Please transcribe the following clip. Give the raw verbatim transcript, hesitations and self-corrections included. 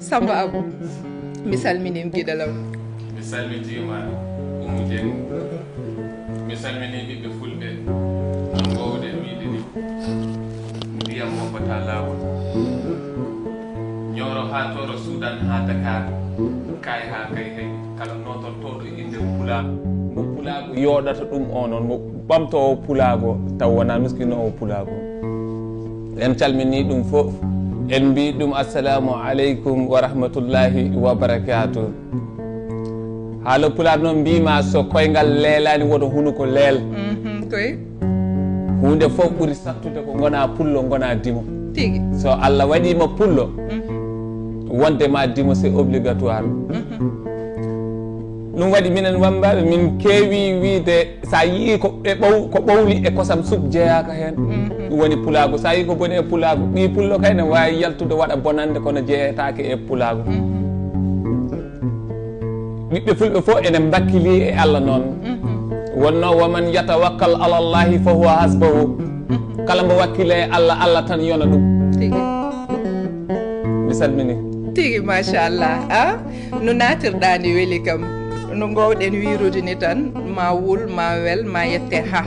Samba Abou, mi salminiima giɗo lam. Mi salmitiima Oumou Dieng. Mi salminii ɓiɓɓe fulɓe no ngoowɗen wiide ni, ndiyam woppataa laawol. Ñooro haa Tooro, Suudan haa Dakar, kaay haa kay hay kala nootortooɗo innde pulaagu. Mo pulaagu yooɗata ɗum o noon, mo ɓamtoowo pulaagu taw wonaa nuskinoowo pulaagu. En calminii ɗum fof, en mbii ɗum assalamu aleykum wa rahmatullahi wa barakaatu. Haala pulaar noon mbiima so koyngal leelaani woto hunuko leel. Mhm, koy. Huunde fof ɓuri sattude ko ngona pullo, ngona dimo. Tigi. So Allah waɗiima pullo, mhm, wonde ma dimo c'est obligatoire. Mhm. Ɗum waɗi minen wammbaaɓe min keewi wiide sa yii ko ɓe ɓow-, ko ɓowli e kosam suk jeyaaka heen. Mhm. Ɗum woni pulaagu. Sa yii ko boni e pulaagu, ɓii pullo kay ne waawi yaltude waɗa bonannde kono jeyetaake e pulaagu. Mhm. Ɓiɓɓe fulɓe fof ene mbakkili e Allah noon. Mhm. Wonno wa man yatawakkal ala Allahi fa huwa hasbahu. Mhm. Kala mbo wakkile e Allah, Allah tan yona ɗum. Tigi. Mi salmini. Tigi, machallah. A, no naatirɗaa ni weli kam. No ngoowɗen wiirude ni tan, ma wul, ma wel, ma yette ha.